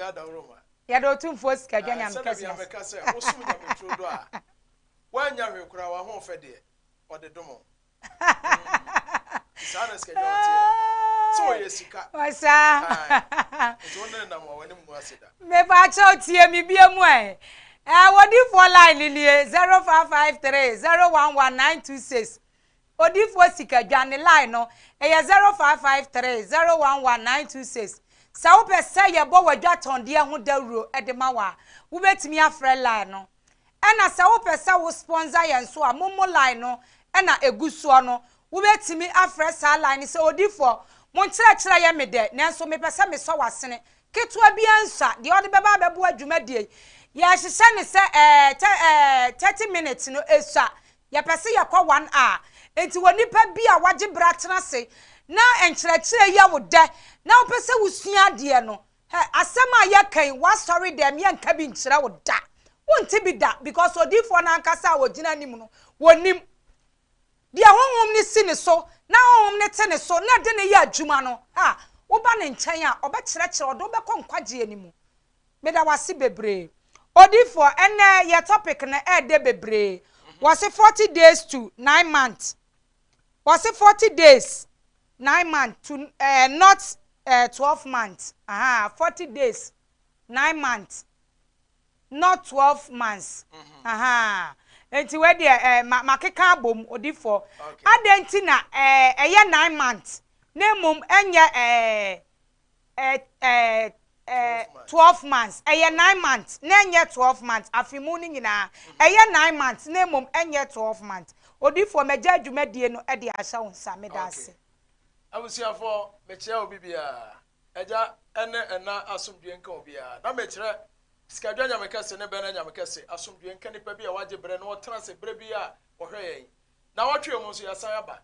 Agya Adaworoma. Yɛda Otumfoɔ Sikadwa Ah, Nyame sɛdeɛ kɛse bia ase. mɛka sɛ wosom Nyame turo do a, woannya hwee koraa, w'ahoɔfɛ deɛ, ɔde dom wo. Nti saa na Sikadwa ɔteɛ. Sɛ ɔyɛ sika. Ɔsaa. Ae. Nti wo ne no nam a, w'anim ngu ase da. Mepakyɛw tie me bia mu ɛ. Ɛ wodifoɔ line no nie 0553 011 926. Odifoɔ Sikadwa ne line no ɛyɛ 0553 011 926. Sɛ wopɛ sɛ yɛbɔ w'adwatɔndeɛ ho dawuro de ma wo a, wobɛtumi afrɛ line no. Ɛna sɛ wopɛ sɛ wo sponsor yɛn nso a, momo line no ɛna ɛgu soɔ no, wobɛtumi afrɛ saa line no sɛ odifoɔ, mo nkyerɛkyerɛ yɛ me dɛ, nanso mepɛ sɛ mesɔ w'asene. Ketewa biara nsua, deɛ ɔde bɛba abɛboa dwumadie yi. Yɛhyehyɛ ne sɛ ɛɛ tɛ ɛɛ 30 minutes no esua. Yɛpɛ sɛ yɛkɔ 1 hour. Enti wɔ nipa bi a wagye bra tena ase na nkyerɛkyerɛ yɛ wo dɛ na wopɛ sɛ wosua adeɛ no, hɛ, asɛm a yɛka yi, w'asɔre dɛm yɛnka bi nkyerɛ wo da. Wonte bi da because odiyifoɔ no ankasa a ɔgyina anim no, wɔnim. Deɛ honhom no si ne so na honhom no te ne so na ɛde ne yɛ adwuma no, ha, woba ne nkyɛn a, ɔbɛkyerɛkyerɛ, ɔde wobɛkɔ nkwagyeɛ no mu. Meda wase bebree. Odiyifoɔ, ɛnɛ yɛ topic no ɛɛdɛ bebree. Wɔse 40 days to 9 months. Wɔse 40 days, 9 months to not 12 months. Aha, 40 days, 9 months, not 12 months. Aha. Enti wei deɛ ma makeka abom odiyifoɔ. Adɛn nti na ɛyɛ 9 months na mmom ɛnyɛ 12 months? Ɛyɛ 9 months na ɛnyɛ 12 months. Afe mu no nyinaa ɛyɛ 9 months na mmom ɛnyɛ 12 months. Odiyifoɔ, magya adwumadie no de ahyɛ wo nsa. Meda ase. Abusuafoɔ, mekyerɛ obi biara. Agya ɛne ɛna asomdwe nka obiara. Na mekyerɛ Sikadwa Nyame kɛse ne Bɛna Nyame kɛse asomdwe nka nipa bi a wagye berɛ na ɔtena ase berɛ bi a wɔhwɛ yɛn. Na wɔtwe mu nso yɛasan aba.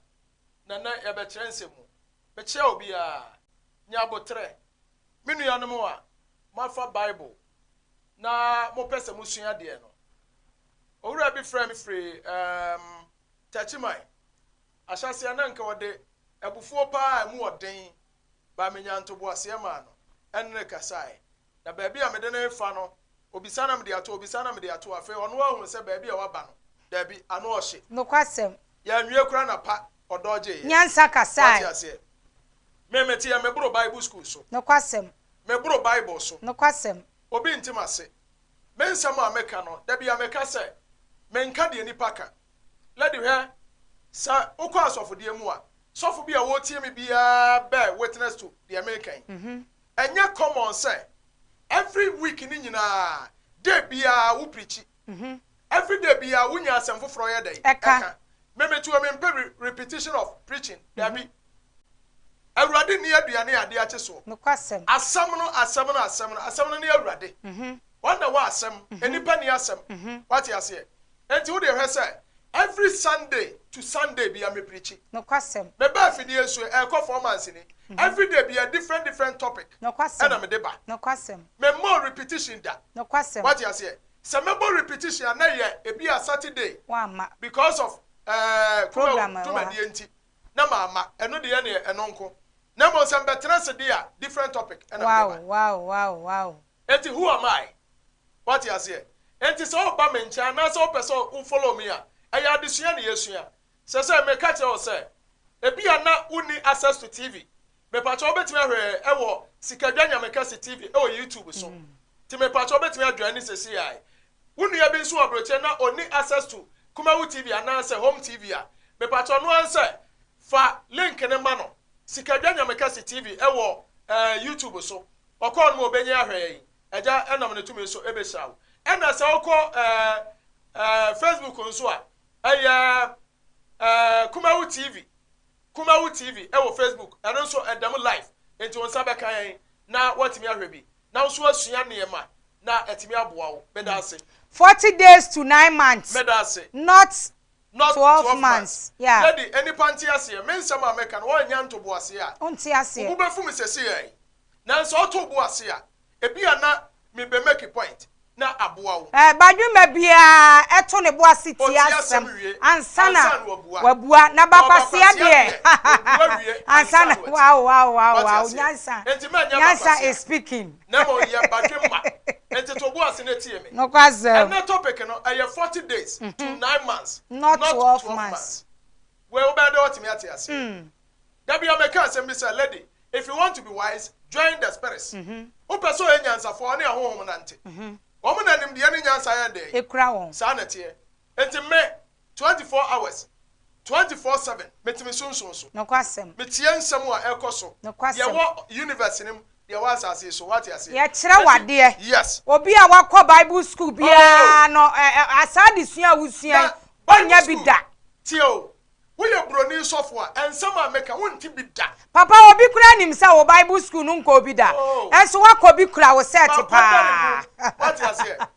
Na nnɛ yɛbɛkyerɛ nsɛm mu. Mekyerɛ obiara. Nya abotrɛ. Me nuanom a moafa Bible na mopɛ sɛ mosua adeɛ no. Owura bi frɛ me firi Techiman. Ahyɛaseɛ na nka ɔde abufuo paa a emu ɔden ba menya ntoboaseɛ maa no ɛne no kasaeɛ. Na baabi a mede no refa no, obisa na mede ato, obisa na mede ato. Afei ɔno ahunu sɛ baabi a waba no, daabi, ano ɔhye. Nokwasɛm. Yɛanwie koraa na pa ɔdɔ gyeeɛ. Nyansa kasae. Wate aseɛ? Me meteɛ meboro Bible school so. Nokwasɛm. Meboro Bible so. Nokwasɛm. Obi nte m'ase. Me nsɛm a meka no, da bi a meka sɛ, menka deɛ nipa ka. Lady hwɛ, sɛ wokɔ asɔfodeɛ mu a, sɔfo bi a wɔretie me biara bear witness to deɛ meka yi. Ɛnyɛ common sɛ every week ne nyinaa, day biara wo preachi. Every day biara wonya asɛm foforɔ yɛ dɛn? Ɛka. Me meto mempɛ repetition of preaching. Dabi. Awurade nni aduane a ade akye soɔ. Nokwasɛm. Asɛm no, asɛm no, asɛm no, asɛm no ne Awurade. Wɔn na wɔ asɛm, nnipa nni asɛm. Wate aseɛ? Enti wo deɛ hwɛ sɛ every Sunday to Sunday bia me preachi. Nokwasɛm. Meba afidie so ɛrekɔ 4 months ni. Every day bia different different topic Nokwasɛm. ɛna mede ba. Nokwasɛm. Memmɔ repetition da. Nokwasɛm. Wate aseɛ? Sɛ mɛbɔ repetition a na yɛ ebi a Saturday Wamma. because of Program kuma a ɛwɔ ha. dwumadie nti na maama ɛno deɛ neɛ ɛno nko. Na mmom sɛ mbɛtena se deɛ a different topic ɛna mede ba. Enti who am I? Wate aseɛ? Enti sɛ woba me nkyɛn anaasɛ wopɛ sɛ wo follow me a, ɛyɛ adesua ne yɛsua. Sɛ meka kyerɛ wo sɛ ebi a na wonni access to TV, mepakyɛ wobɛtumi ahwɛ ɛwɔ Sikadwa Nyame Kɛse TV ɛwɔ YouTube so. Nti mepakyɛ wobɛtumi ajoin ne sɛsi a. Wo nua bi nso wɔ aburokyire na onni access to Kumawu TV anaasɛ Home TV a, mepakyɛ ɔno ara sɛ fa link ne ma no. Sikadwa Nyame Kɛse TV ɛwɔ YouTube so. Ɔkɔɔ no ma obɛnya ahwɛ yɛn. Agya ɛnam ne tumi so ɛbɛhyira wo. Ɛna sɛ wokɔ Facebook nso a, ɛyɛ Kumawu TV. Kumawu TV ɛwɔ Facebook. Ɛno nso ɛdam live. Nti wo nsa bɛka yɛn na woatumi ahwɛ bi. Na wo nso asua nneɛma na ɛtumi aboa wo. Meda ase. 40 days to 9 months. Meda ase. Not Not 12 12 months. Months. Yeah. Lady, enipa nte aseɛ. Me nsɛm a meka no, wɔnyɛ ntoboaseɛ a. Wonte aseɛ. Wo bo bɛfu me sɛsi yɛ. Nanso ɔto bo ase a, ebi a na me bɛ make point. na aboa wo. Badwemma biara to ne bo ase tie Ɔtie asɛm asɛm wie ansa na ansa na wabua. wabua, na Na bakwasea ɔbakwasea deɛ deɛ, ɔbua wie ansa ansa na na wati. wow wow wow Wate wow aseɛ? nyansa Enti mɛnyɛ nyansa bakwasea, is speaking. na mmom yɛ badwemma. Enti to bo ase na tie me. Nokwasɛm. Ɛnnɛ topic no, ɛyɛ 40 days to 9 months, Not not 12 12 months. months. Wei wobɛyɛ dɛ woatumi ate aseɛ. Da biara meka asɛm bi sɛ, Lady, if you want to be wise, join the spirits. Wopɛ sɛ ɔyɛ nyansafoɔ a, ɔne ahonhom nante. Wɔn na nimdeɛ ne nyansa yɛ dɛn? Ekura wɔn. Saa na ɛteɛ. Enti me, 24 hours, 24/7, mete me sunsum so. Nokwasɛm. Metie nsɛm a ɛrekɔ so. Deɛ Nokwasɛm. ɛwɔ universe no mu, deɛ ɛwɔ asase yi so. Woate aseɛ? Yɛkyerɛ wo Enti, adeɛ. yes. Obi a wakɔ Bible school Oh! biara no, ɛ, ɛ, saa adesua a wosua yi, Na Bible ɔnnya bi school, da. tie o, Woyɛ broni sɔfo a, nsɛm a meka, wonte bi da. Papa, obi koraa nim sɛ wo Bible school no nkɔɔ bi da. Oh. Nso woakɔ bi kura wo sɛɛte Makɔ da paa. ne ho. Woate aseɛ?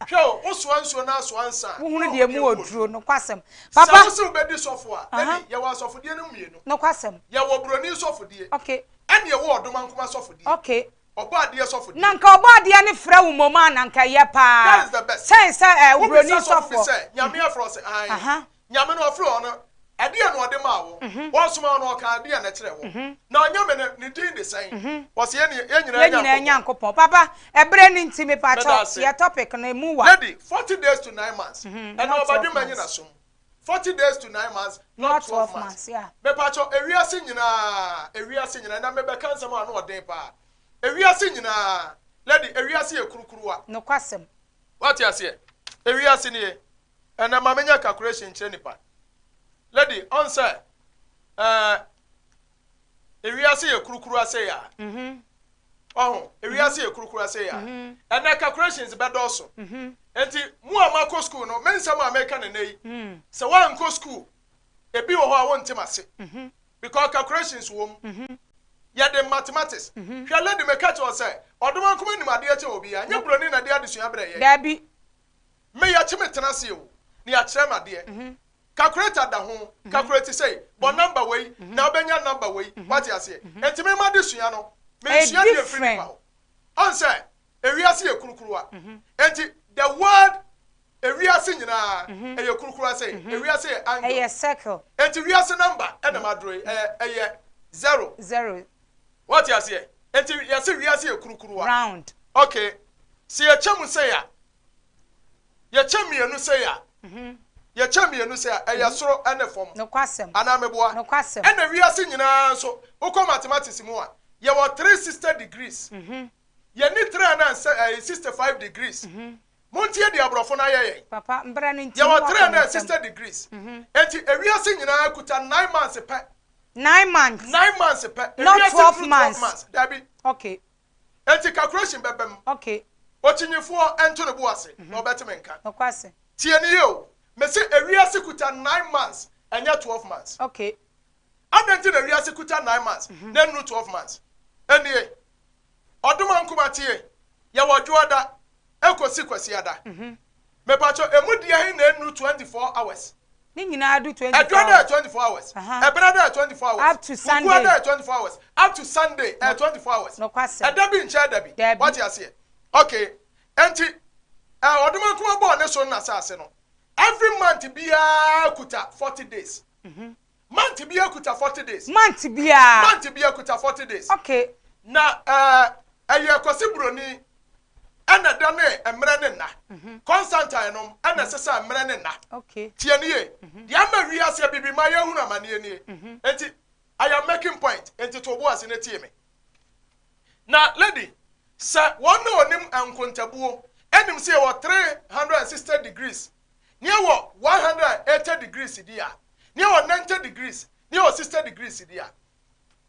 Hwɛ o, wosoa nsuo na asoa nsa a, Wohunu na deɛ wohu emu deɛ wɔ emu wɔ duro. duro. Nokwasɛm. Sɛ Papa. wose wobɛdi sɔfo a, Aha. lady, yɛwɔ asɔfodie no mmienu. Nokwasɛm. Yɛwɔ broni sɔfodie, Okay. ɛne yɛwɔ ɔdomankoma sɔfodie. Okay. Ɔbɔadeɛ sɔfodie. Na nka ɔbɔadeɛ no frɛ wo mmom a na nka ɛyɛ paa. That is the best. Kyɛn sɛ ɛ, Wobisa broni sɔfo bi sɔfoɔ. sɛ, Nyame afrɛ wo sɛ, Aane. Aha. Nyame no ɔfrɛɛ wo no, ɛdeɛn na ɔde maa wo? Ɔsomaa wo no, ɔkaa deɛn na ɛkyerɛɛ wo? Na Onyame no, ne din de sɛn? Ɔse, Yɛn yɛn nyinaa Yɛn nyinaa Nyankopɔn. Nyankopɔn. Papa, ɛberɛ no nti, Meda mepakyɛw, ase. yɛ topic no, emu wa. Lady, 40 days to 9 months. Ɛnna Not 12 ɔbadwemma months. nyinasom. 40 days to 9 months, not Not 12 12 months. months, yeah. Mepakyɛw, ewiase nyinaa, ewiase nyinaa, ɛnna mebɛka nsɛm a ano ɔden paa. Ewiase nyinaa, lady, ewiase yɛ kurukuruwa. Nokwasɛm. Wate aseɛ? Ewiase nie. Ɛnɛ ma menyɛ calculation nkyerɛ nipa. Lady, ɔn sɛ ɛɛ ewiase yɛ kurukuru sei a. Ɔho, ewiase yɛ kurukuru sei a. Ɛnɛ calculations bɛdɔɔso. Nti mo a moakɔ school no, me nsɛm a meka ne nnɛ yi, sɛ woankɔ school, ebi wɔ hɔ a wonte m'ase. Because calculations wɔ mu. Yɛde mathematics. Hwɛ lady, meka kyerɛ wo sɛ, ɔdomankoma nim adeɛ kyɛn obiara. Nyɛ buroni na ɛde adesua brɛ yɛn. Dabi. Me yɛkye me tena ase o, na yɛakyerɛ me adeɛ. Calculator da ho, calculate sei, bɔ number wei, na wobɛnya number wei. Wate aseɛ? Enti me m'adesua no, Ɛyɛ mensua deɛ mfiri different. nipa hɔ. Ɔn sɛ, ewiase yɛ kurukuruwa. Enti the world, ewiase nyinaa, ɛyɛ kurukuruwa sei. Ewiase yɛ angle. Ɛyɛ circle. Enti wiase number ɛna maduro yi, ɛyɛ zero. Zero. Wate aseɛ? Enti yɛse wiase yɛ kurukuruwa. Round. Okay. Sɛ yɛkyɛ mu sei a, yɛkyɛ mmienu sei a, yɛkyɛ mmienu sei a, ɛyɛ soro ɛne fam. Nokwasɛm. Anaa meboa? Nokwasɛm. Ɛna wiase nyinaa nso, wokɔ mathematics mu a, yɛwɔ 360 degrees. Yɛni 365 degrees. Montie deɛ aborɔfo no ayɛ yɛn. Papa, mbrɛ no nti Yɛwɔ na wakɔ ne nsam. 360 degrees. Enti ewiase nyinaa kuta 9 months pɛ. 9 months. 9 months pɛ. Not Ewiase 12 nnuru 12 months. months. Dabi. Okay. Enti calculation bɛba mu. Okay. Okyinyifoɔ nto ne bo ase na ɔbɛte me nka. Nokwasɛm. Tie ne yie o. Mese ewiase kuta 9 months, ɛnyɛ 12 months. Okay. Adɛn nti na ewiase kuta 9 months na nnuru 12 months? Ɛnie, ɔdomankoma tie, yɛwɔ dwoada ekosi kwasiada. Mepakyɛ emu deɛ he na ennuru 24 hours? Ne nyinaa do 24 Ɛdwoada hours. yɛ 24 hours. Aha. Ɛbenada yɛ 24 hours. Up to Sunday. Wukuada yɛ 24 hours. Up to Sunday ɛyɛ 24 hours. Nokwasɛm. Ɛda bi nkyɛn da bi. Dabi. Wate aseɛ? Okay. Enti, ɛ ɔdomankoma bɔɔ ne so n'asase no, every month biara kuta 40 days. Month biara kuta 40 days. Month biara. Month biara kuta 40 days. Okay. Na ɛɛ ɛyɛ Kwasi Buroni ɛna da ne mmerɛ ne nna. Constantine nom ɛna ɛsesa mmerɛ ne nna. Okay. Tie nie. Deɛ ama wiase bibi ma yɛhunu amanneɛ nie. Enti I am making point. Enti to bo ase na tie me. Na lady, sɛ wɔn na onim nkontabuo ɛnim sɛ yɛwɔ 360 degrees, ne yɛwɔ 180 degrees di a, ne yɛwɔ 90 degrees, ne yɛwɔ 60 degrees di a,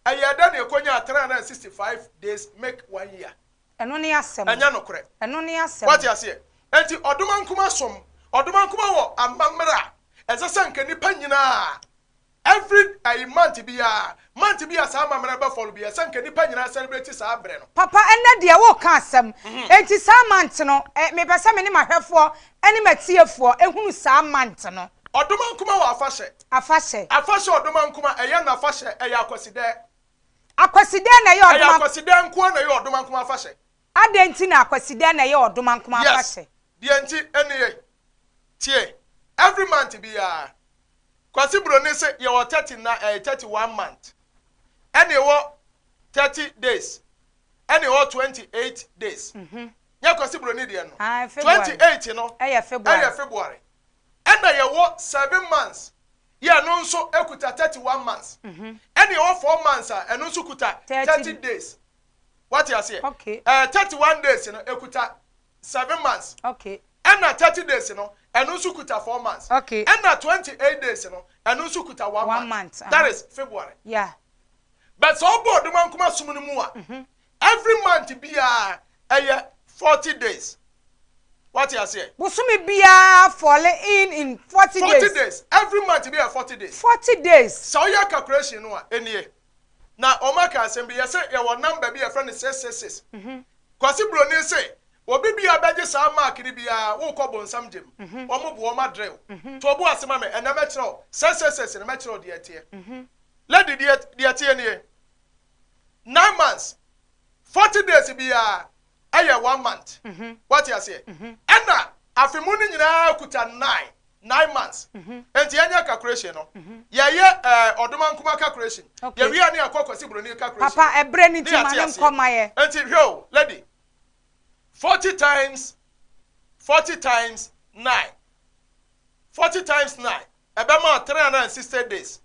ɛyɛ dɛ ne ɛkɔnya 365 days make one year. Ɛno ne asɛm. Ɛnyɛ nokorɛ. Ɛno ne asɛm. Wate aseɛ? Enti ɔdomankoma som, ɔdomankoma wɔ amammerɛ a ɛsɛ sɛ nka nipa nyinaa every ɛyi month biara, month bi a saa amammerɛ bɛfɔlo bi, ɛsɛ nka nipa nyinaa celebrate saa berɛ no. Papa, ɛnɛ deɛ woka asɛm. Enti saa month no, mepɛ sɛ me ne m'ahwɛfoɔ ne m'atiefoɔ ehunu saa month no. Ɔdomankoma wɔ afahyɛ. Afahyɛ. Afahyɛ ɔdomankoma, ɛyɛ n'afahyɛ, ɛyɛ akwasidɛ. Akwasidɛ na ɛyɛ Ɛyɛ ɔdoma. akwasidɛ nkoa na ɛyɛ ɔdomankoma afahyɛ. Adɛn nti na Kwasida na ɛyɛ Ɔdomankoma Yes, afahyɛ? deɛ nti ɛne yei. Tie, every month biara, Kwasi Broni se yɛwɔ 30 na 31 month, ɛne ɛwɔ 30 days, ɛne ɛwɔ 28 days. Nyɛ Kwasi Broni deɛ no? Ah, February. 28 no Ɛyɛ February. Ɛyɛ February. Ɛna yɛwɔ 7 months yɛ, ɛno nso ekuta 31 months. Ɛna yɛwɔ 4 months a ɛno nso kuta 30 30 days. Wate aseɛ? Okay. 31 days no ekuta 7 months. Ɛna 30 days no, ɛno nso kuta 4 months. Ɛna 28 days no, ɛno nso kuta one, One month. month. That is February. But sɛ ɔbɔ Ɔdomankoma som no mu a, every month biara ɛyɛ 40 days. Wate aseɛ? Bosome biara fall in 40 40 days. Days. Every month bi yɛ 40 days. 40 days. Sɛ ɔyɛ calculation no a, enie na ɔmo aka asɛm bi yɛsɛ yɛwɔ number bi yɛfrɛ no 666. Kwasi Broni se obi bi a bɛgye saa mark ni biara, wokɔ bonsam gyem. Ɔmo bu ɔmo adrɛw to ɔbo ase ma me. Ɛnɛ mɛkyerɛw 666 no, mɛkyerɛw deɛ ɛteɛ. Lady, deɛ ɛteɛ nie: 9 months, 40 days biara ɛyɛ one month. Wate aseɛ? Ɛna afe mu no nyinaa kuta 9 9 months. Nti yɛnyɛ calculation no, yɛyɛ Ɔdomankoma calculation. Yɛwia ne yɛkɔ Kwasi Broni calculation. Papa, ɛbrɛ ne Ne ti ma yɛate ne aseɛ. nkɔ ma yɛ. Nti hwɛ o, lady, 40 times 40 times 9, 40 times 9 ɛbɛma 360 days.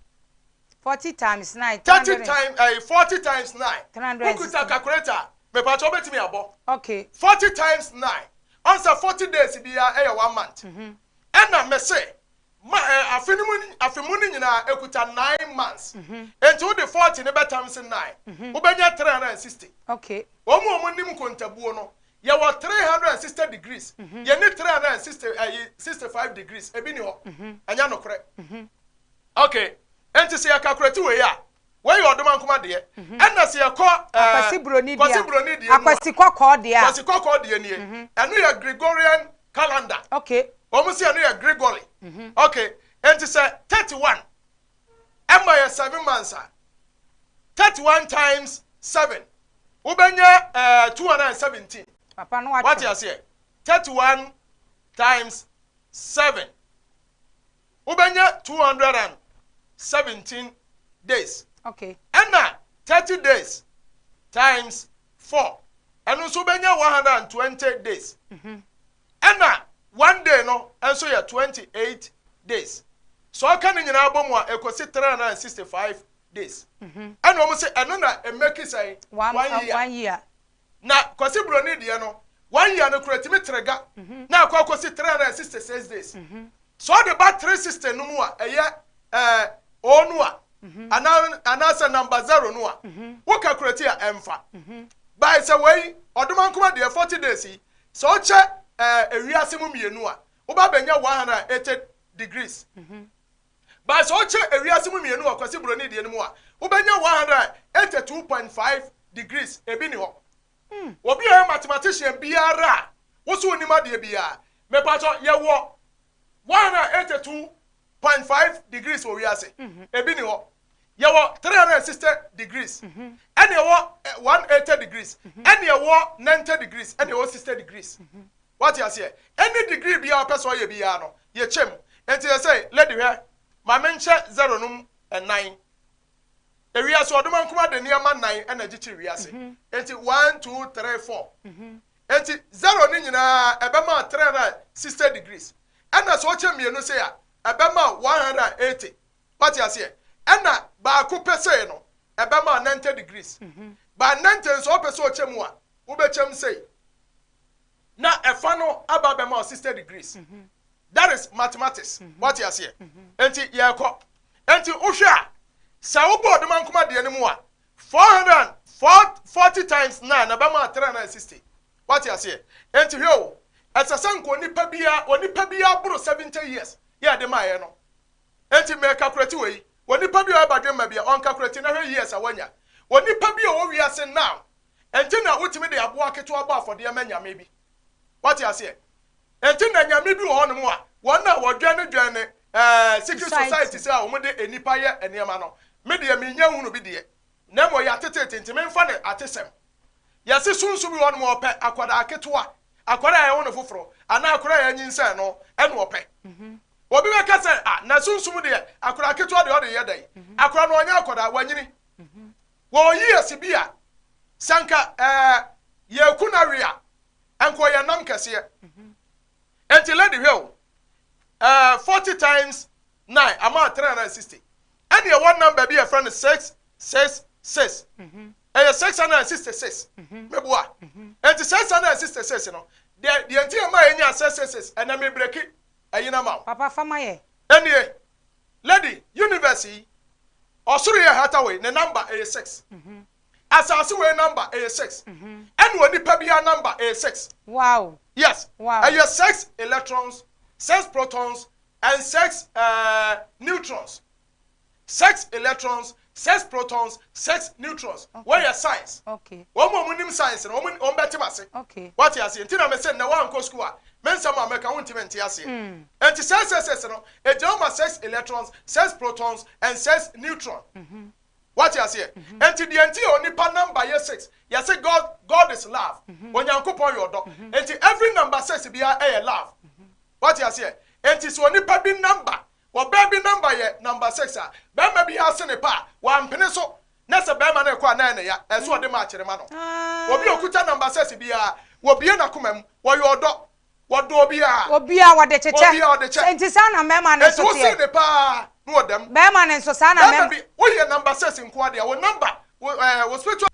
40 times 9. 30 times 40 times 9. 360. Wokuta calculator, mepatwa, wobɛtumi abɔ. 40 times 9 ɔnsa 40 days biara ɛyɛ one month. Ɛna mɛsɛ ma afe no mu, afe mu no nyinaa ekuta 9 months. Nti wode 40 ne bɛ times 9, wobɛnya 360. Wɔn mu a wɔn nim nkontabuo no, yɛwɔ 360 degrees, yɛne 360 65 degrees ebi ni hɔ, ɛnyɛ nokorɛ. Okay, nti sɛ yɛ calculate wei a, wei yɛ Ɔdomankoma deɛ. Ɛna sɛ yɛkɔ Akwasi Broni deɛ. Kwasi Broni deɛ mu a, Akwasi kɔkɔɔ deɛ a. Kwasi kɔkɔɔ deɛ nie. Ɛno yɛ Gregorian calendar. Wɔn si ɛno yɛ Gregory. Okay, nti sɛ 31 ɛma yɛ 7 months a, 31 times 7, wobɛnya 217. Papa no wate watwe. Aseɛ, 31 times 7, wobɛnya 217 days. Ɛna 30 days times 4, ɛno nso wobɛnya 120 days. Ɛna one day no nso yɛ 28 days. So ɔka ne nyinaa bɔ mu a, ekosi 365 days. Ɛna wɔn sɛ ɛno na emeki sɛn? One, one year. One year. Na Kwasi Broni deɛ no, one year no kura timi terega na akɔ akɔsi 366 days. So ɔde ba 360 no mu a, ɛyɛ o no a anaasɛ number 0 no a, wo calculate a, ɛmfa by sɛ wei Ɔdomankoma deɛ, 40 days yi, sɛ ɔkyɛ ewiase mu mmienu a, woba bɛnya 180 degrees. By sɛ ɔkyɛ ewiase mu mmienu wɔ Kwasi Broni deɛ no mu a, wobɛnya 182.5 degrees. Ebi ni hɔ. Obi a ɔyɛ mathematician biara a woso onim adeɛ biara, mepatɔ, yɛwɔ 182.5 degrees wɔ wiase? Ebi ni hɔ. Yɛwɔ 360 degrees, ɛna yɛwɔ 180 degrees, ɛna yɛwɔ 90 degrees, ɛna yɛwɔ 60 degrees. Wate aseɛ? Ɛne degree biara ɔpɛ sɛ ɔyɛ biara no, yɛkyɛ mu. Nti yɛ sɛ, lady, hwɛ, maame, nkyɛ 0 no mu ɛnan. Ewiase, Ɔdomankoma de nneɛma nan ɛna gyikyiri wiase. Nti 1, 2, 3, 4. Nti 0 ne nyinaa ɛbɛma 360 degrees. Ɛna sɛ ɔkyɛ mmienu sɛ a, ɛbɛma 180. Wate aseɛ? Ɛna baako pɛ sɛ no, ɛbɛma 90 degrees. Ba 90 nso, ɔpɛ sɛ ɔkyɛ mu a, wobɛkyɛm sei na ɛfa no aba bɛma 60 degrees. That is mathematics. Wate aseɛ? Nti yɛrekɔ. Nti wohwɛ a, sɛ wobɔ Ɔdomankoma deɛ no mu a, 440 times 9 na bɛma 360. Wate aseɛ? Nti hwɛ o, ɛsɛ sɛ nka onipa biara, onipa biara boro 70 years yɛ de maayɛ no. Nti mɛ calculate wei, onipa bi a ɔyɛ badwemma bi a ɔn calculate na hwɛ years a wanya. Onipa bi a ɔwɔ wiase now, nti na wotumi de aboa ketewa bɔ afɔdeɛ ma nyame bi. Wate aseɛ? Nti na nyame bi wɔ hɔnom a wɔn a wɔdwɛne dwɛne secret Society. Society sɛ a wɔn de nipa yɛ nneɛma no, me deɛ, me nya hunu bi deɛ, na mmom yɛ atetete. Nti memfa ne atesɛm. Yɛse sunsum bi wɔ hɔnom a ɔpɛ akwadaa ketewa, akwadaa a yɛwo no foforɔ, anaa akwadaa a yɛanyinsɛn no ɛna ɔpɛ. Obi bɛka sɛ, ah, na sunsum deɛ, akwadaa ketewa deɛ ɔde yɛ dɛn? Akwadaa no ɔnyɛ akwadaa, wanyini. Wɔ years bi a, sɛ nka ɛɛ yɛku no awe a, nka ɔyɛ nam kɛseɛ. Enti lady hwɛ o, ɛɛ 40 times 9 ama 360. Ɛne ɛwɔ number bi a yɛfrɛ no 666. Ɛyɛ 666. Meboa. Enti 666 no, deɛ deɛ nti ɛma yɛnya 666, ɛnɛ mebreki ɛyi no ama wo. Papa fa ma yɛ. Ɛnie, lady, universe yi, ɔsoro yɛ hata wei, ne number ɛyɛ 6. Asase wei number ɛyɛ 6. Ɛna onipa biara number ɛyɛ 6. Yes. Ɛyɛ 6 electrons, 6 protons, and 6 neutrons. 6 electrons, 6 protons, 6 neutrons. Wɔyɛ science. Wɔn a wɔnim science no, wɔn wɔn bɛte ase. Wɔte aseɛ. Nti na mɛ sɛ nnɛ wɔankɔ school a, me nsɛm a mɛka wontumi nte aseɛ. Nti 666 no, egyina ma 6 electrons, 6 protons, and 6 neutron. Wɔte aseɛ. Nti deɛ nti yɛ onipa number yɛ 6, yɛsɛ God is love. Onyankopɔn yɛ ɔdɔ. Nti every number 6 biara ɛyɛ love. Wɔte aseɛ. Nti sɛ onipa bi number, ɔbaa bi number yɛ number 6 a, bɛrima bi ase ne pa a, wampene so na sɛ bɛrima no ɛkɔ a na ɛne ya, ɛso ɔde ma akyerɛ ma no. Obi a okuta number 6 biara, wɔbie n'akoma mu, wɔyɛ ɔdɔ, wɔdɔ obiara. Obiara wɔde kyekyɛ. Obiara ɔde kyɛ. Nti saa na mmarima no Enti nso wosi teɛ. ne paa na wɔdam. Bɛrima no nso saa na Bɛrima mmarima. bi, woyɛ number 6 nko adeɛ, wo number, wo spiritual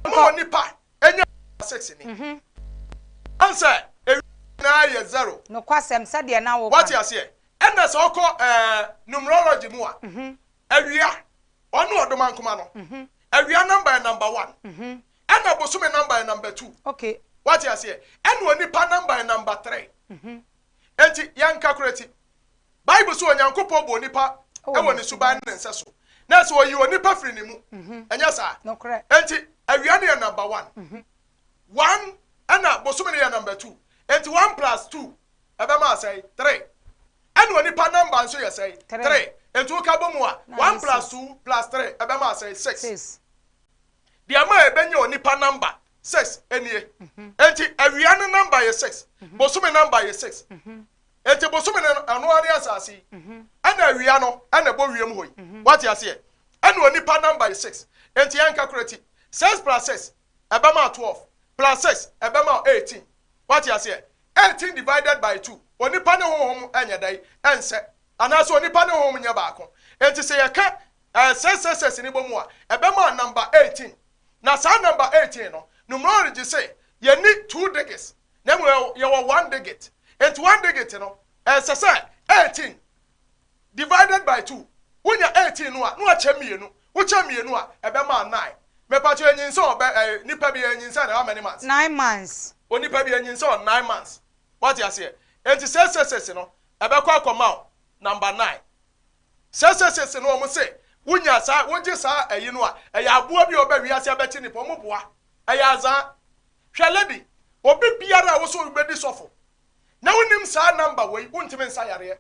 ma onipa enya 6 ni. Ansɛ ewi nyinaa yɛ 0. Nokwasɛm sɛdeɛ na wo. Wate aseɛ. Ɛna sɛ ɔkɔ numerology mu a, awia ɔno ɔdomankoma no, awia number yɛ number 1. Ɛna bosome number yɛ number 2. Wate aseɛ. Ɛna onipa number yɛ number 3. Enti yɛn calculate. Bible so Onyankopɔn bɔ onipa ɛwɔ ne suban ne nsa so. Na sɛ ɔyi onipa firi ne mu. Ɛnyɛ saa. Nokorɛ. Enti awia no yɛ number 1. 1 ɛna bosome no yɛ number 2. Enti 1 plus 2 ɛbɛma asɛe 3. Ɛna onipa number nso yɛ sɛe 3. Enti woka bɔ mu a 1 plus 2 plus 3 ɛbɛma asɛe 6. 6. Deɛ ma ɛbɛnya onipa number 6 enie. Enti awia no number yɛ 6. Bosome number yɛ 6. Enti bosome no ɛno ara ne asase yi. Ɛna awia no ɛna ɛbɔ wiem hɔ yi. Wate aseɛ. Ɛna onipa number yɛ 6. Enti yɛn calculate 6 plus 6 ɛbɛma 12 plus 6 ɛbɛma 18. Wate aseɛ. 18 divided by 2. Onipa ne honhom ɛnyɛ dɛn ɛnsɛ. Anaasɛ onipa ne honhom nyɛ baako. Enti sɛ yɛka 6 6 6 ne bɔ mu a ɛbɛma number 18. Na saa number 18 no, numerology sɛ yɛni 2 digits. Na mmom yɛwɔ 1 digit. Enti 1 digit no, ɛsɛ sɛ 18 divided by 2. Wonya 18 no a, na wakyɛ mmienu. Wokyɛ mmienu a, ɛbɛma 9. Mepatwa enyinsɛn ɔbɛ nipa bi enyinsɛn how many months? 9 months. Onipa bi enyinsɛn 9 months. Wate aseɛ. Enti 6 6 6 no, ɛbɛkɔ akɔma wo number 9. 6 6 6 no wɔn se wonya saa, wogye saa ɛyi no a, ɛyɛ aboa bi a ɔbɛ wiase abɛkye nipa, wɔn boa. Ɛyɛ azaa. Hwɛ lady, obi biara a woso wobɛdi sɔfo na wonim saa number wei, wontumi nsa yareɛ.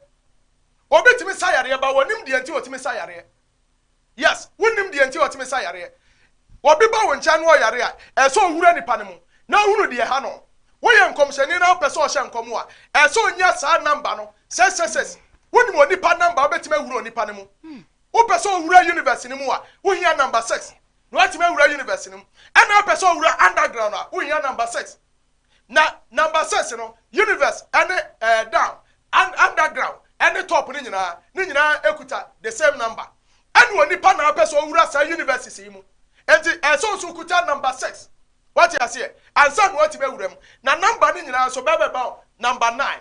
Obi tumi sa yareɛ ba wɔnim deɛ nti wɔtumi sa yareɛ. Yes, wonim deɛ nti wɔtumi sa yareɛ. Obi ba wo nkyɛn na ɔyare a, ɛsɛ owura nipa no mu na ohunu deɛ ha no. Woyɛ nkɔmhyɛni na wopɛ sɛ ɔhyɛ nkɔm a, ɛsɛ onya saa number no 666. Wonim onipa number wobɛtumi awura onipa no mu. Wopɛ sɛ owura universe no mu a, wohia number 6. Na watumi awura universe no mu. Ɛna wopɛ sɛ owura underground a, wohia number 6. Na number 6 no, universe ɛne down, underground ɛne top no nyinaa, ne nyinaa ekuta the same number. Ɛna onipa na apɛ sɛ owura saa universe yi mu. Enti ɛsɛ nso kuta number 6. Wate aseɛ? Ansa na watumi awura mu. Na number no nyinaa nso bɛbɛba number 9.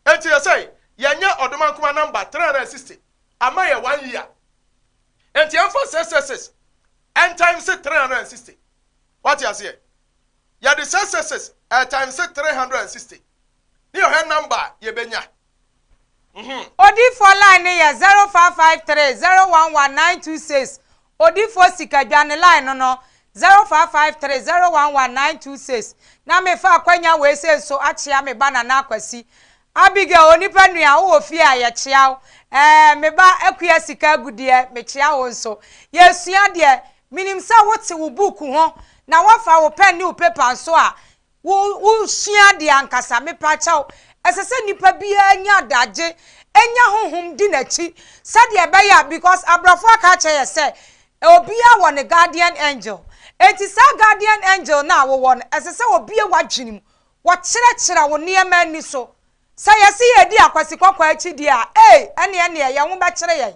Enti yɛsɛ yɛnyɛ ɔdomankoma number 360 ama yɛ 1 year. Enti yɛmfa 666 n times 360. Wate aseɛ? Yɛde 666 times 360. Ne yɛhwɛ number a yɛbɛnya. Odifoɔ line ne yɛ 0553 011 926. Odifoɔ Sikadwa ne line no 0553 011 926. Na mefa akwanya wei sɛ nso akyea me ba Nana Akwasi. Abigail, onipa nua, wowɔ fie a, yɛkyea wo. Ɛɛ, me ba Akua Sika Agudeɛ, mekyea wo nso. Yɛresua adeɛ. Menim sɛ wote wo book ho, na woafa wo pen ne wo paper nso a, wo, wosua adeɛ ankasa. Mepakyɛw, ɛsɛ sɛ nipa biara nya adagye, nya honhom di n'akyi, sɛdeɛ ɛbɛyɛ a, because aborɔfo aka akyerɛ yɛ sɛ, obiara wɔ ne guardian angel. Enti saa guardian angel no a wowɔ no, ɛsɛ sɛ obue w'adwene mu, Wɔkyerɛkyerɛ wo nneɛma ani so. Sɛ yɛse yɛredi Akwasi Kɔkɔɔ akyi deɛ a, ei, ɛneɛ neɛ yɛn ho bɛkyere yɛn.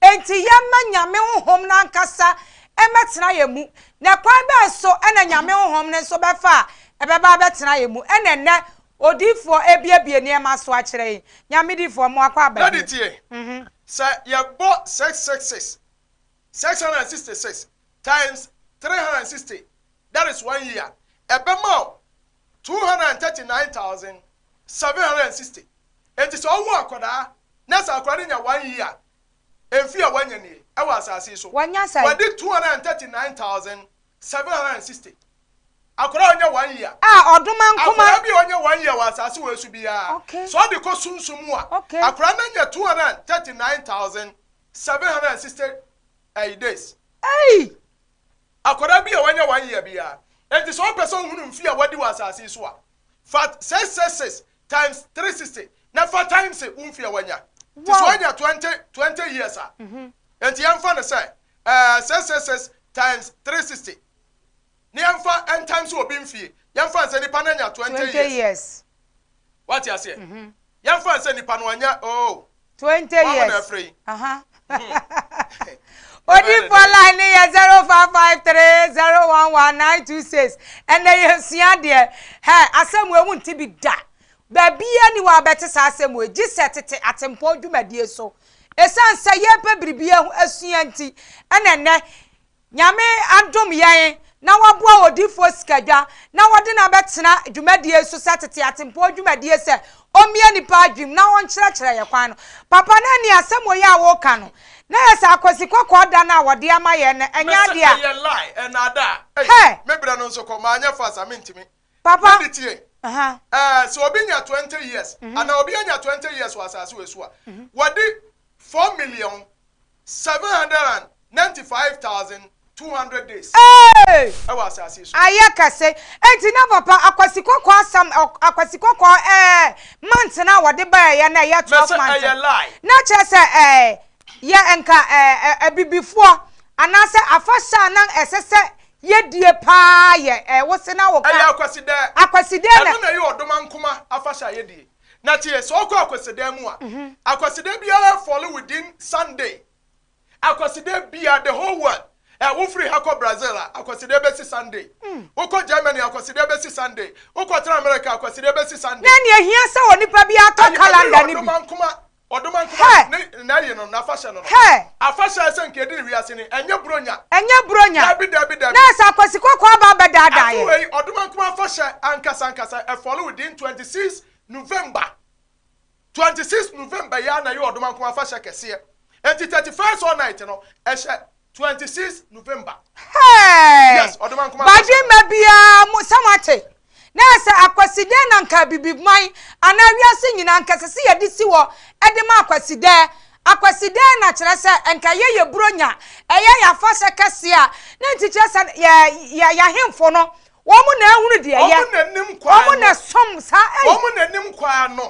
Enti yɛmma Nyame Honhom no ankasa mmɛtena yɛn mu. Na kwan bɛn so na Nyame Honhom no nso bɛfa a ɛbɛba abɛtena yɛn mu? Ɛna ɛnnɛ Odiyifoɔ rebuebue nneɛma so akyerɛ yɛn. Nyame diyifoɔ, mo akɔ aba Daddy bio. tie, sɛ yɛbɔ 666, 666 times 360, that is one year, ɛbɛma wo 239,760. Enti sɛ ɔwo akwadaa na sɛ akwadaa no nya one year a, mfe a wanya nie wɔ asase yi so. Wanya sɛn? Wadi 239,760. Akwadaa a ɔnya one year. A ɔdoma nkoma. Akwadaa bi a ɔnya one year wɔ asase wei so biara, Okay. sɛ ɔde kɔ sunsum mu a, Okay. akwadaa no anya 239,760 ɛyi days. Ei! Akwadaa bi a wanya one year biara. Enti sɛ wopɛ sɛ wohunu mfe a wadi wɔ asase yi so a, fa 666 times 360 na fa times wo mfe a wanya. Nti sɛ Wow! wanya 20, 20 years a, enti yɛmfa no sɛ ɛɛ 666 times 360 na yɛmfa ntimes obi mfie. Yɛmfa no sɛ nipa no anya 20 20 years. years. Wate aseɛ? Yɛmfa no sɛ nipa no anya, oh, 20 wɔn na years. ɛfrɛ yi. Aha. Odiyifoɔ line no yɛ 0553 011 926. Ɛnɛ yɛsua adeɛ. Hɛ, asɛm wei wonte bi da. Baabiara ni wɔ a bɛte saa asɛm wei, gye sɛ tete atempɔn dwumadie so. Ɛsiane sɛ yɛrepɛ biribi asua nti, ɛna ɛnɛ Nyame adom yɛn na waboa odiyifoɔ Sikadwa na wɔde no abɛtena dwumadie so sɛ tete atempɔn dwumadie sɛ ɔmmie nnipa adwenem na ɔnkyerɛkyerɛ yɛ kwan no. Papa na ɛnneɛ asɛm wei a woka no na yɛ sɛ Akwasi Kɔkɔɔ da no a wɔde ama yɛn no ɛnyɛ Mese adeɛ a. ɛyɛ lie, ɛnaadaa. Ei, Hɛ! me berɛ no nso kɔ, manyɛ fast a mentumi. Papa. Mede tie. Aha. Ɛɛ, sɛ obi nya 20 years, anaa obi anya 20 years wɔ asase wei so a, wadi 4,795,200 days Ee! ɛwɔ asase yi so. Ayɛ kɛse. Enti na papa Akwasi Kɔkɔɔ asɛm, Akwasi Kɔkɔɔ ɛɛ month no a wɔde baeɛ no a ɛyɛ 12 Mese month no, ɛyɛ lie. na kyerɛ sɛ ɛɛ yɛ nka ɛɛ abibifoɔ anaasɛ afahyɛ a na ɛsɛ sɛ yɛdie paa yɛ ɛɛ wose na woka. Ɛyɛ Akwasidɛ. Akwasidɛ na. Ɛno na ɛyɛ Ɔdomankoma afahyɛ a yɛdie. Na tie, sɛ wokɔ Akwasidan mu a, Akwasidan biara fall within Sunday. Akwasidan biara, the whole world. Eh, wofiri ha kɔ Brazil a, Akwasidan bɛsi Sunday. Wokɔ Germany a, Akwasidan bɛsi Sunday. Wokɔtena America a, Akwasidan bɛsi Sunday. Na nea ehia sɛ onipa biara tɔ Ɛyɛ calendar ɛno yɛ no bi. Ɔdomankoma, Ɔdomankoma Hɛ! ne n'ayi no, n'afahyɛ no no. Hɛ! Afahyɛ a ɛsɛ nka yɛdi no wiase ni, ɛnyɛ Buronya. Ɛnyɛ Buronya. Dabi, dabi, dabi. Na sɛ Akwasi Kɔkɔɔ aba abɛdaadaa Afe yɛn. wei, Ɔdomankoma afahyɛ ankasa ankasa, ɛfɔle within 26 November, 26 November yi ara na ɛyɛ Ɔdomankoma afahyɛ kɛseɛ. Enti 31st all night no, ɛhyɛ 26 November. Hey! Yes, Ɔdomankoma afahyɛ no. Badwemma biara mo, sɛ moate? Na ɛsɛ Akwasidɛ na nka Abibiman anaa wiase nyinaa nka ɛsɛ sɛ yɛde si hɔ de ma Akwasidɛ. Akwasidɛ na kyerɛ sɛ nka ɛyɛ yɛ Buronya, ɛyɛ yɛ afahyɛ kɛseɛ a, ne nti kyerɛ sɛ yɛ, yɛ, yɛ ahemfo no, Wɔn na ehunu deɛ ɛyɛ. Wɔn na nim kwan Wɔn na no. ɛsom saa. Ei! Wɔn na nim kwan no.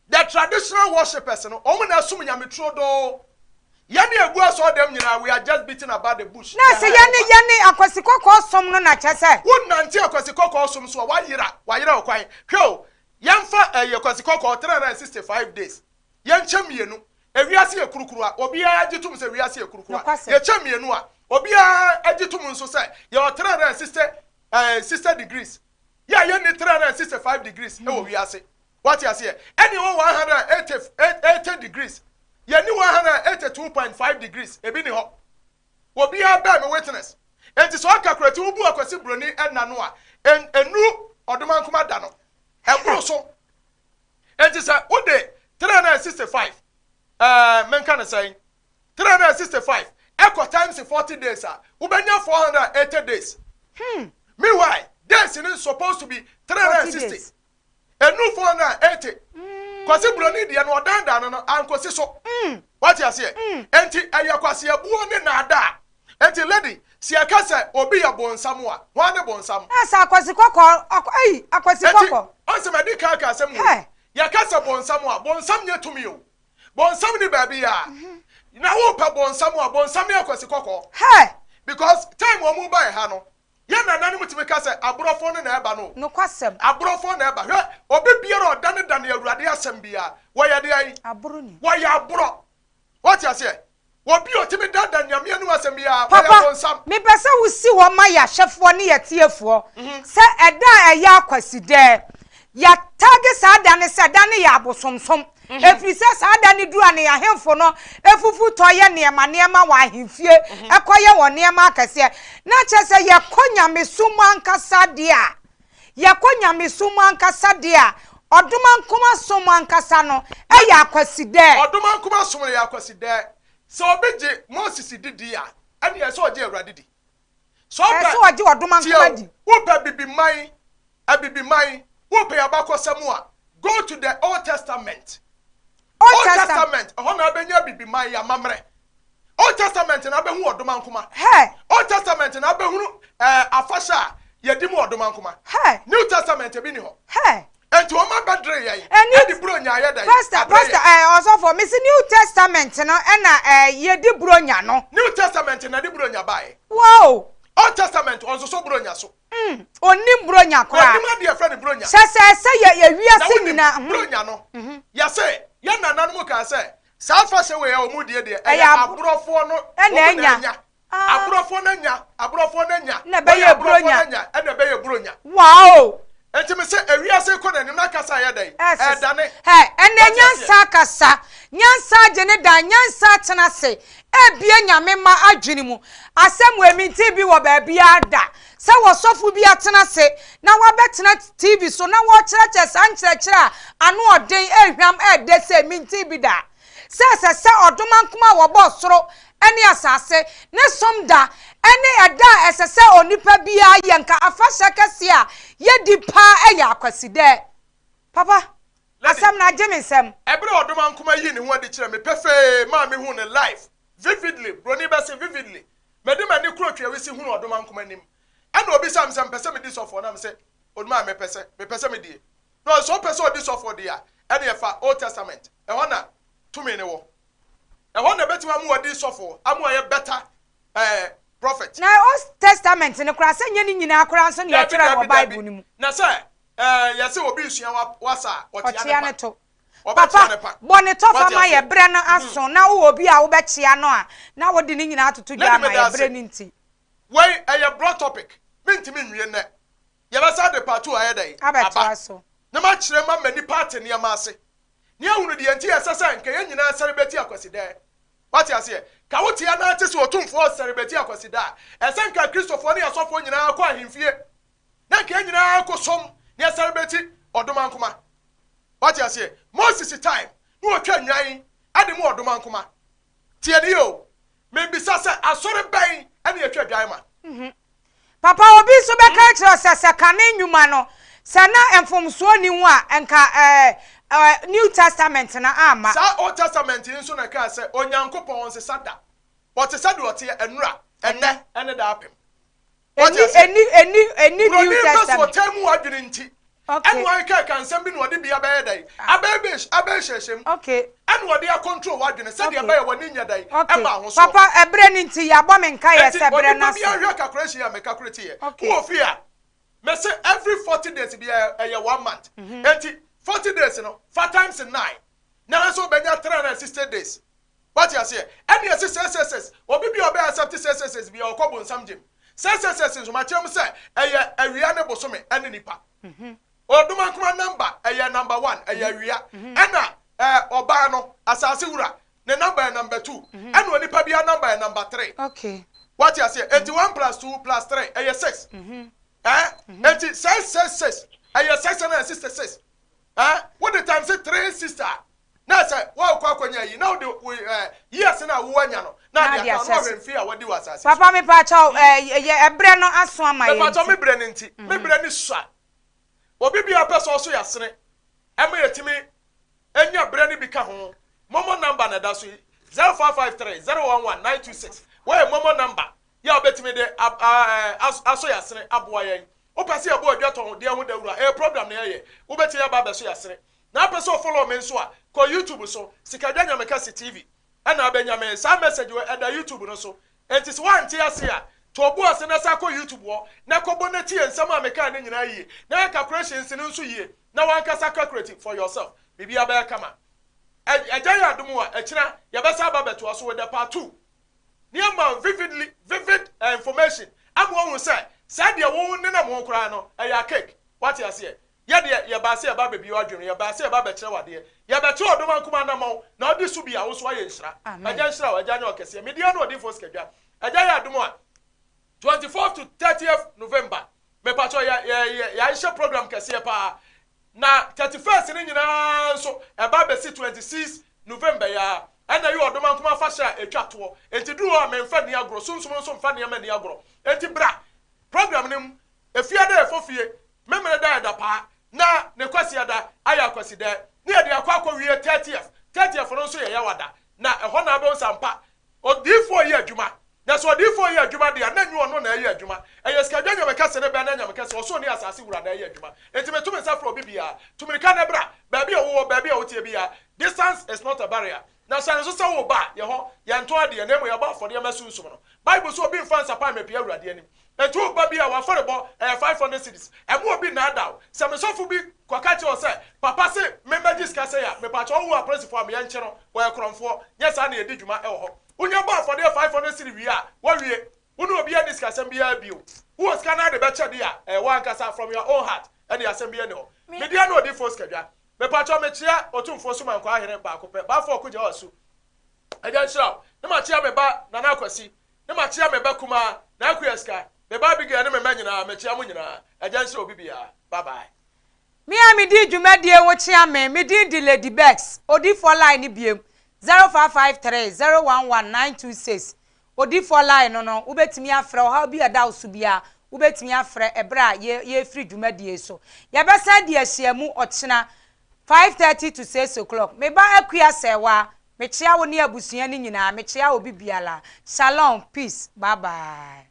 The traditional worshippers no, wɔn na ɛsom Nyame turodoo. Yɛn a egu asɔɔdɛm nyinaa, we are just beating about the bush. Na sɛ yɛne yɛne Akwasi Kɔkɔɔ som no na kyerɛ sɛ. Wo nante Akwasi Kɔkɔɔ som so a, wayera, wayera ɔkwan. Hwɛ o, yɛnfa ɛyi Akwasi Kɔkɔɔ 365 days. Yɛnkyɛ mmienu. Ewiase yɛ kurukuruwa. Obiara gye tom sɛ wiase yɛ kurukuruwa. Nokwasɛm. Yɛkyɛ mmienu a, obiara gye tom nso sɛ yɛwɔ 360 eh, 60 degrees. Yɛ a yɛnni 365 degrees wɔ wiase. Wate aseɛ? Ɛne ɛwɔ 180 80 degrees. Yɛnni 182.5 degrees. Ebi ni hɔ. Obiara bɛn me witness. Enti sɛ ɔka kurati wobu Akwasi Broni nna no a, en, ennuru Ɔdomankoma da no. Ɛboro so. Enti sɛ wode 365, ɛɛ, menka no sɛn, 365 ɛkɔ times 40 days a, wobɛnya 480 days. Meanwhile, days no is supposed to be 40 360. days. Ɛnuru 480. Kwasi Buroni deɛ no ɔdandaa no no ankosi so. Wate aseɛ? Enti ɛyɛ kwaseabuo ne naadaa. Enti lady, sɛ yɛka sɛ obi yɛ bonsam a, hwan ne bonsam? Na sɛ Akwasi Kɔkɔɔ, akɔ, ei, Akwasi Enti, Kɔkɔɔ. ɔn sɛ madi kan aka asɛm wei. Hɛ! Yɛka sɛ bonsam a, bonsam nyɛ tumi o. Bonsam nni baabiara. Na wopɛ bonsam a, bonsam ne Akwasi Kɔkɔɔ. Hɛ! Because time wɔn bae ha no, Yɛn nananom tumi ka sɛ, Aborɔfoɔ no na ɛba no o. Nokwasɛm. Aborɔfoɔ na ɛba. Hwɛ, obi biara a ɔdanedane Awurade asɛm biara, wɔyɛ deɛn? Aborɔni. Wɔyɛ aborɔ. Woate aseɛ? Obi a ɔtumi danedane Nyame anom asɛm biara, ɔyɛ Papa, bonsam. mepɛ sɛ wosi hɔ ma yɛn ahwɛfoɔ ne yɛn atiefoɔ sɛ ɛda a ɛyɛ Akwasidɛɛ, Yɛatagge saa da no sɛ da no yɛ abosomsom, ɛfiri sɛ saa da no duru a ne ahemfo no fufu tɔ yɛ nneɛma nneɛma wɔ ahemfie kɔyɛ wɔn nneɛma akɛseɛ. Na kyerɛ sɛ yɛkɔ nyamesom mu ankasa deɛ a, yɛkɔ nyamesom mu ankasa deɛ a, ɔdomankoma som ankasa no yɛ akwasidɛɛ. Ɔdomankoma som no yɛ akwasidɛɛ. Sɛ obi gye Moses di di a, ɛnneɛ ɛsɛ sɛ ɔgye Awurade di. Sɛ Ɛsɛ ɔpɛ, sɛ ɔgye ɔdomankoma tie o, di. wopɛ Bibiman Abibiman, wopɛ abakɔsɛm a, go to the Old Testament. Old Old Testament. Testament, ɛhɔ na abɛnya Abibiman yɛ amammerɛ. Old Testament na abɛhu ɔdomankoma. Hɛ! Old Testament na abɛhunu ɛɛ afahyɛ a yɛdi mu ɔdomankoma. Hɛ! New Testament ebi ni hɔ. Hɛ! Enti wɔn abɛdere yɛn Ɛni ɛde buronya ayɛ dɛn? Pastor, Abrɛ Pastor, yɛn. ɛɛ ɔsɔfo, mesi New Testament no ɛna ɛɛ yɛdi buronya no. New Testament na ɛde buronya baeɛ. Wow! Old Testament ɔnsosɔ buronya so. Mm, ɔnnim Buronya koraa. Ɔnnim adeɛ yɛfrɛ no Buronya. Hyɛ sɛ ɛsɛ yɛ yɛ Na wiase wonim, nyinaa. Mhm. Buronya no, yɛse, yɛn nananom kaa sɛ, saa afahyɛ wei a wɔn die deɛ, Ɛyɛ ɛyɛ abo- aborɔfoɔ no, Ɛna wɔn na anya. anya. Ah. Aborɔfoɔ no anya, aborɔfoɔ no anya. Na Wɔyɛ ɛbɛyɛ aborɔfoɔ no Buronya. anya, ɛna ɛbɛyɛ Buronya. Wow! Enti me se, ewiase rekɔ n'anim na kasa yɛ dɛn? Ɛsesa. Ɛredane. Hɛ, ɛnɛ Wate aseɛ? nyansa akasa, nyansa agye ne dan, nyansa atena ase, ebie Nyame mma adwene mu. Asɛm wei mentee bi wɔ baabiara da. Sɛ ɔsɔfo bi atena ase na wabɛtena TV so na wɔrekyerɛkyerɛ saa nkyerɛkyerɛ a ano ɔden, ɛhwam, ɛdɛ sei, mentee bi da. Sɛ ɛsɛ sɛ ɔdomankoma a wɔbɔɔ soro ne asase ne som da ne ɛda a ɛsɛ sɛ onipa biara yɛ nka afahyɛ kɛseɛ a yɛdi paa yɛ Akwasidɛ. Papa, Lady, asɛm no agye me nsam. Ɛberɛ a ɔdomankoma yii ne ho adi kyerɛɛ me pefee maa mehuu no live, vividly, broni bɛse vividly, Mede m'ani koro tweawisi hunuu ɔdomankoma anim. Ɛna ɔbisaa me sɛ mepɛ sɛ medi sɔfoɔ na mese, Odumaa mepɛ sɛ, mepɛ sɛ medie. Na ɔse sɛ wopɛ sɛ ɔdi sɔfoɔ deɛ a, ɛneɛ fa Old Testament, ɛhɔ na tumi no wɔ. Ɛhɔ na ɛbɛtumi ama wadi sɔfoɔ, ama wayɛ better eh, prophet. Na Old Testament no koraa, sɛ nyɛ ne nyinaa koraa nso na Dabi, yɛtwerɛɛ dabi, wɔ dabi. Bible no mu. Na sɛ eh, yɛse obi resua wa, wasa a, ɔkyea ne Ɔkyea pa. ne to. Ɔbɛkyea Papa, ne pa. bɔ ne tɔfa Wate ma yɛ aseɛ? berɛ no aso na wowɔ obi a wobɛkyea no a na wode ne nyinaa atoto dwa Lady ama meda yɛ ase. berɛ no nti. Wei ɛyɛ broad topic, mentumi nwie nnɛ. Yɛbɛsan de part two ayɛ dɛn? Aba. Abɛtoa so. Na makyerɛ mu ama nnipa ate nneɛma ase. Ne ahunu deɛ nti a ɛsɛ sɛ nka yɛn nyinaa sɛrebɛti Akwasidɛɛ. Wate aseɛ? Ka wote anaa te sɛ Otumfoɔ resɛrebɛti Akwasida a, ɛsɛ nka Akristofoɔ ne asɔfoɔ nyinaa kɔ ahemfie na nka yɛn nyinaa kɔsom na yɛsɛrebɛti Ɔdomankoma. Wate aseɛ? Moses time, na wɔtwa nnwan de ma Ɔdomankoma. Tie no yie o. Mebisa sɛ, asɔre bɛn na yɛtwa dwan ma? Papa, obi nso bɛka akyerɛ wo sɛ, sɛ kane nnwuma no, sɛ na mfomsoɔ nni ho a, nka ɛɛ New Testament no amma. Saa Old Testament yi nso na ɛkaa sɛ, Onyankopɔn ɔnsesa da. Ɔte sɛdeɛ ɔteɛ ɛnnora, ɛnnɛ, ne daapem. Wate Ɛnni, aseɛ? ɛnni, ɛnni, ɛnni New Buroni pɛ sɛ Testament. ɔtaa mu w'adwene nti, Okay. ɛna ɔrekeka nsɛm bi na ɔde bi abɛyɛ dɛn? Abɛyɛ bɛ, abɛhyehyɛ mu. Okay. Ɛna ɔde akɔntrol w'adwene sɛdeɛ Okay. ɛbɛyɛ w'ani nyɛ dɛn? Okay. Ɛmma ahosoɔ. Papa, ɛberɛ no nti, yɛabɔ me nkaeɛ Enti sɛ berɛ no onipa biara aso. nhwɛ calculation a me calculate yɛ. Okay. Wowɔ fie a, mese every 40 days biara ɛyɛ one month. Enti 40 days no, fa times nine, na hwɛ sɛ wobɛnya 360 days. Wate aseɛ? Ɛne ɛse sɛsɛsɛs, obi biara a ɔbɛ accept sɛsɛsɛs biara ɔkɔ bonsam gyem. Sɛsɛsɛs nso makyerɛ mo sɛ ɛyɛ awia ne bosome ɛne nipa. Odomankoma number ɛyɛ number one, ɛyɛ awia. Ɛna ɛɛ ɔbaa no, asaase wura, ne number yɛ number two. Ɛna onipa biara number yɛ number three. Okay. Wate aseɛ? Enti one plus two plus three ɛyɛ six. Ɛɛ enti 666 ɛyɛ 666. Ɛɛ wode times 360 a, Na sɛ woakɔ akɔnya yi, na wode wo eh, years no a woanya no, na Na ade de aka no, na ahyɛ wahwɛ so. mfe a wadi wɔ asase so. Papa mepaakyɛw eh, yɛ ɛbrɛ no aso ama yɛn Mepaakyɛw, me nti. brɛ no nti, me brɛ no sua. Obi biara pɛ sɛ ɔso yɛ asene. Ɛma yɛtumi nya berɛ no bi ka ho. Momo number na ɛda so yi, 0553 011 926. Wei yɛ momo number yɛ a wobɛtumi de asɔ yɛn asene aboa yɛn. Wopɛ sɛ yɛbɔ adwa tɔn deɛ ho dawuro a, ɛyɛ program na yɛyɛ. Wobɛtumi aba abɛsɔ yɛn asene. Na wopɛ sɛ wo follow me nso a, kɔ YouTube so, Sikadwa Nyamekɛse TV ɛna abɛnya me. Saa message wei ɛda YouTube no so. Enti sɛ woante ase a, to wo bo ase na san kɔ YouTube hɔ na kɔbɔ na tie nsɛm a mekae no nyinaa yie, na yɛ calculations no nso yie na w'ankasa calculate for yourself. Biribiara bɛyɛ kama. Agya yɛ adom a, akyina yɛbɛsan aba abɛtoa so with the part 2. Na yɛama wo vividly, vivid information ama woahu sɛ saa deɛ wo nenam ho koraa no, ɛyɛ archaic. Woate aseɛ? Yɛ deɛ, yɛbaa sɛ yɛba abɛbue w'adwene, yɛbaa sɛ yɛba abɛkyerɛ wo adeɛ, yɛbɛkyerɛ ɔdom ankoma anammɔn, na wode so bi a, wo nso woayɛ nhyira. Agya nhyira wo, Agya nyɛ ɔkɛseɛ. Me deɛ ne Odiyifoɔ Sikadwa. Agya yɛ adom a, 24th to 30th November, mepakyɛw, yɛ, yɛ, yɛ, yɛahyehyɛ program kɛseɛ paa. Na 31st no nyinaa nso, ɛba abɛsi 26 November yi ara. Ɛna ɛyɛ ɔdom ankoma afahyɛ a ɛtwa toɔ. Enti duru hɔ a, memfa nni agorɔ, Sunsum no nso mfa nneɛma nni agorɔ. Enti bra program no mu. Efiada yɛ fofie, Memeneda yɛ dapaa, na ne Kwasiada ayɛ Akwasidɛɛ, ne yɛde akɔ akɔwie Thirtieth. Thirtieth no nso yɛ Yawada, na ɛhɔ na abɛhu sɛ ampa odiyifoɔ reyɛ adwuma. Na sɛ odiyifoɔ reyɛ adwuma deɛ a, na ɛnyɛ ɔno na ɛreyɛ adwuma, ɛyɛ Sikadwa Nyame Kɛse ne bɛn na Nyame Kɛse, ɔsoro ne asase Wura na ɛreyɛ adwuma. Enti meto me nsa frɛ obi biara, tu mirika na bra, baabi a wowɔ, baabi a woteɛ biara, distance is not a barrier. Na hyɛ no nso sɛ woreba a, yɛ hɔ, yɛntɔn adeɛ, na mmom yɛbɔ afɔdeɛ ma Sunsum no. Bible se obi mfa nsapan mmɛpue Awurade anim. Enti woreba bi a, w'afɔrebɔ ɛyɛ 500 cedis. Ɛmma obi nnaadaa wo. Sɛ me sɔfo bi kɔka kyerɛ wo sɛ, Papa se memmɛgye sika sei a, mepakyɛw wo apolisifoɔ a, me yɛnkye no, wɔyɛ korɔmfoɔ. Nyɛ saa na yɛdi dwuma wɔ hɔ. Wonya bɔ afɔdeɛ 500 cedi wie a, woawie. Wo ne obiara nni sikasɛm biara bio. Wowɔ sika na wode bɛkyɛ deɛ a, ɛyɛ w'ankasa, from your own heart, ɛnneɛ asɛm biara nni hɔ. Me deɛ ne Odiyifoɔ Sikadwa. Mepakyɛw mekyea Otumfoɔ Sumankwaa Hene baako pɛ, Bafo Ɔko Gyaw Asu. Agya nhyira wo. Ne makyea me ba Nana Akwasi. Ne makyea me ba kumaa Naa Akua Sika. Me ba Abigail ne me mma nyinaa mekyea mo nyinaa. Agya nhyira obi biara. Bye bye. Me a medi dwumadie wo kyea me, me din de Lady Becks, odifoɔ line no biem, 0553 011 926, odifoɔ line no no, wobɛtumi afrɛ, ɔhaw bi a ɛda wo so biara, wobɛtumi afrɛ ɛberɛ a yɛ yɛrefiri dwumadie yi so. Yɛbɛsan adi ahyiamu ɔkyena, 5:30 to 6 o'clock. Me ba Akua Sɛɛwaa, mekyea wo ne abusua no nyinaa, mekyea obi biara. Shalom, peace, bye bye.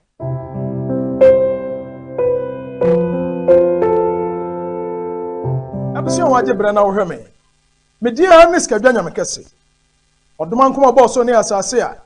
Abusua a wɔagye berɛ na wohwɛ me. Me din ara ne Sikadwa Nyame Kɛse. Ɔdomankoma ɔbɔɔ soro ne asase a.